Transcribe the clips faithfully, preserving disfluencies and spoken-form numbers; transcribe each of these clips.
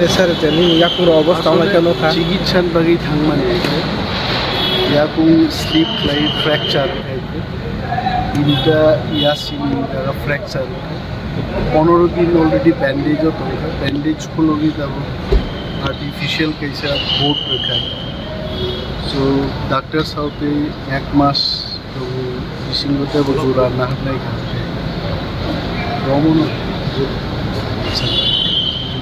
Sir, je nini yakung rok obostha wng lai khe nukha. Chikitsa bagwi thangmani yakung slip khlai fracture khaikhe. Tinta yasini jaga fracture khe. Pondro din already bandage o tongkha. Bandage khulogwi tabuk artificial kaisa boot rwkha. So, doctor saute ek mas Tabuk bisingo tei bo jora naharnai kha. Romono.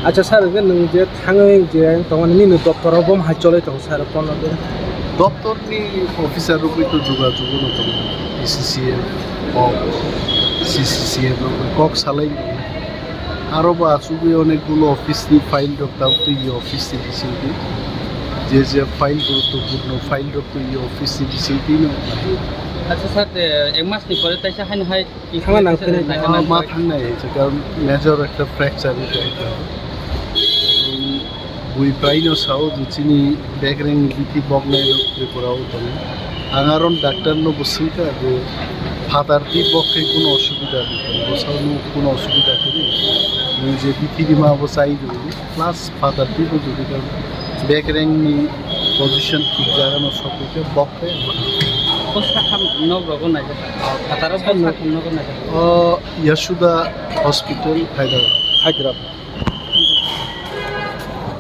Acha sir, hwnkhe nwng je thangwi je tongmani nini doptoro bo hai cholwi tongo sir, pono de. Doptorni officer rok bai to jogajog no tongo. P C C M, kok, C C C M rok bai kok salai. Aro bo achugwi onekgulo office ni file rok tabuk twi office ni bisingtwi. Je je file guruttopurno file rok twi office ni bisingtwi no. Acha sir, de, ek mas ni pore taisa haino hai thangna nang phai nai. Ah, ma thangnai hai se, karon major ekta fracture ni tongkha. Bui praino sao je chini bekreng ni bithi boknai rok Tripura o tongo. Ang aron doctor no bo swngkha je phatar twi bok khe kuno osubida twi, bwsao no kuno osubida kwrwi. Nwng je bithi rima bo chai rwdi, plus phatar twi bo jodi khe bekreng ni position thik jaga no sokwi khe bok khe. O sakham nok rogo naijak. Phataro bo sakham nogo naijak. O Yashoda Hospital, Hyderabad. Hyderabad.